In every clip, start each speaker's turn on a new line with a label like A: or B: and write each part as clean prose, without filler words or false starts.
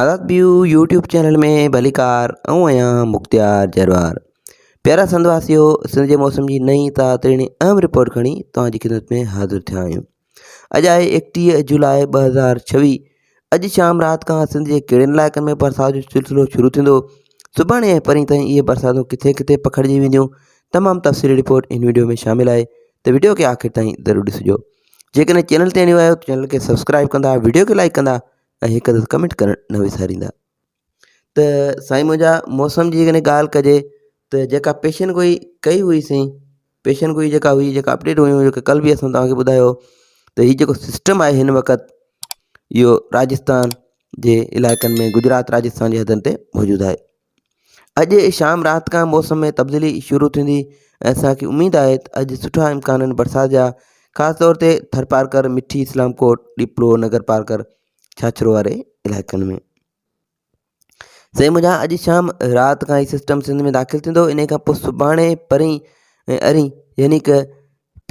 A: آزاد ويو YouTube channel ۾ ڀليڪار آئون آهيان مختيار جروار پيارا سنڌ واسيو سنڌ جي موسم جي نئين تازه ترين اهم رپورٽ کڻي توهان جي خدمت ۾ حاضر ٿيا آهيون اڄ آهي 31 جولاء 2026 اڄ شام رات کان سنڌ جي ڪهڙن علائقن ۾ برسات جو سلسلو شروع ٿيندو سڀاڻي ۽ پرين تائين اهي برساتون ڪٿي ڪٿي پکڙجي وينديون تمام تفصيلي رپورٽ ان ويڊيو ۾ شامل آهي ته ويڊيو کي آخر تائين ضرور ڏسجو جيڪڏهن چينل تي نيو آهيو ته چينل کي سبسڪرائب ڪندا ويڊيو کي لائڪ ڪندا ۽ هڪ عدد ڪمينٽ ڪرڻ نه وساريندا ته سائين منهنجا موسم جي جيڪڏهن ڳالهه ڪجي ته جيڪا پيشن گوئي ڪئي هئي سين پيشن گوئي جيڪا هئي جيڪا اپڊيٽ هيون جيڪا ڪل به اسان توهان کي ٻڌايو ته هي جيڪو سسٽم آهي هن وقت اهو راجستان جي علائقن ۾ گجرات راجستان جي حدن تي موجود آهي اڄ شام رات کان موسم ۾ تبديلي شروع ٿيندي ۽ اسان کي اميد آهي ته اڄ سٺا امڪان آهن برسات جا خاص طور تي ٿرپارڪر، مٺي، اسلام ڪوٽ، ڏيپلو، نگر پارڪر، ڇاڇرو واري علائقن ۾. سائين منهنجا اڄ شام رات کان هي سسٽم سنڌ ۾ داخل ٿيندو ان کان پوء سڀاڻي پرين ۽ ارين يعني ڪه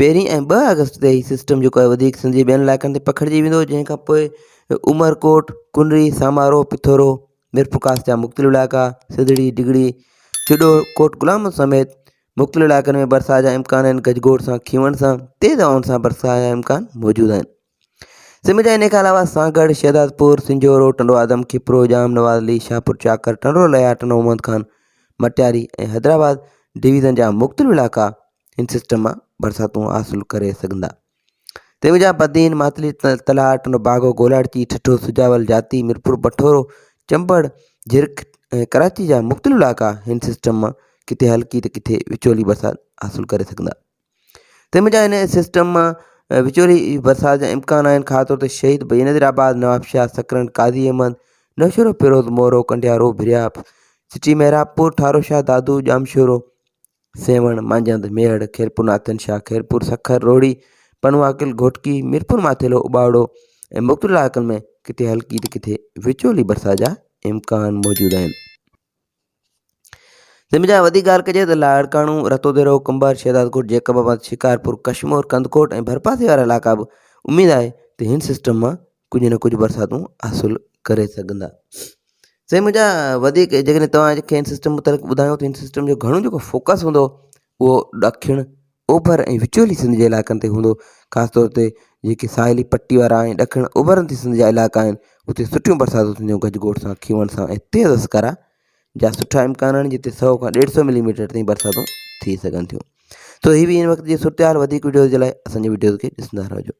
A: پهرين ۽ 2 آگسٽ تي هي سسٽم جيڪو آهي وڌيڪ سنڌ جي ٻين علائقن تي پکڙجي ويندو جنهن کان پوء عمرڪوٽ، ڪنري، سامارو، پٿورو ميرپورخاص جا مختلف علائقا سڌڙي، ڊگهڙي، ڇڏو، ڪوٽ غلام محمد سميت مختلف علائقن ۾ برسات جا امڪان آهن گجگوڙ سان کينوڻ سان تيز هوائن سان برسات جا امڪان موجود آهن سم جا ان کان علاوه سانگهڙ شهدادپور سنجهورو ٽنڊو آدم کپرو ڄام نواز علي شاهپور چاڪر ٽنڊو ليا ٽنڊو محمد خان مٽياري ۽ حيدرآباد ڊويزن جا مختلف علائقا هن سسٽم مان برساتون حاصل ڪري سگهندا تنهن جا بدين، ماتلي، تلاء، ٽنڊو باگو، گولاڙچي، ٺٽو، سجاول، جاتي، ميرپور بٺورو، چمبڙ، جهرڪ ۽ ڪراچي جا مختلف علائقا هن سسٽم مان ڪٿي هلڪي ته ڪٿي وچولي برسات حاصل ڪري سگهندا. تنهن جا هن سسٽم مان وچولي برسات جا امڪان آهن خاص طور تي شهيد بينظير آباد، نوابشاهه، سڪرنڊ، قاضي احمد، نوشهروفيروز، مورو، ڪنڊيارو، ڀريا، سٽي محرابپور، ٺاروشاهه، دادو، ڄامشورو، سيوهڻ، مانجهند، ميهڙ، خيرپور ناٿن شاهه، خيرپور، سکر، روهڙي، پنوعاقل، گهوٽڪي، ميرپور ماٿيلو، اٻاوڙو ۽ مختلف علائقن ۾ ڪٿي هلڪي ته ڪٿي وچولي برسات جا امڪان موجود آهن. سنڌ جا وڌيڪ ڳالهه ڪجي ته لاڙڪاڻو، رتوديرو، قمبر، شهدادڪوٽ، جيڪب آباد، شڪارپور، ڪشمور، ڪنڌڪوٽ ۽ ڀرپاسي وارا علائقا به اميد آهي ته هن سسٽم مان ڪجهه نه ڪجهه برساتون حاصل ڪري سگهندا. سائين منهنجا وڌيڪ جيڪڏهن توهان کي هن سسٽم متعلق ٻڌايون ته هن سسٽم جو گهڻو جيڪو فوڪس هوندو اهو ڏکڻ اوڀر ۽ وچولي سنڌ جي علائقن تي هوندو خاص طور تي جيڪي ساحلي پٽي وارا ۽ ڏکڻ اوڀرندي سنڌ جا علائقا آهن اتي سٺيون برساتون ٿينديون گجگوڙ سان کيون سان ۽ تيز وسڪارا جا سٺا امڪان آهن جتي سو کان ڏيڍ سو ملي ميٽر تائين برساتون ٿي سگهن ٿيون تو هي به هن وقت جي صورتحال وڌيڪ وڊيوز جي لاء اسان جي وڊيوز کي ڏسندا رهجو.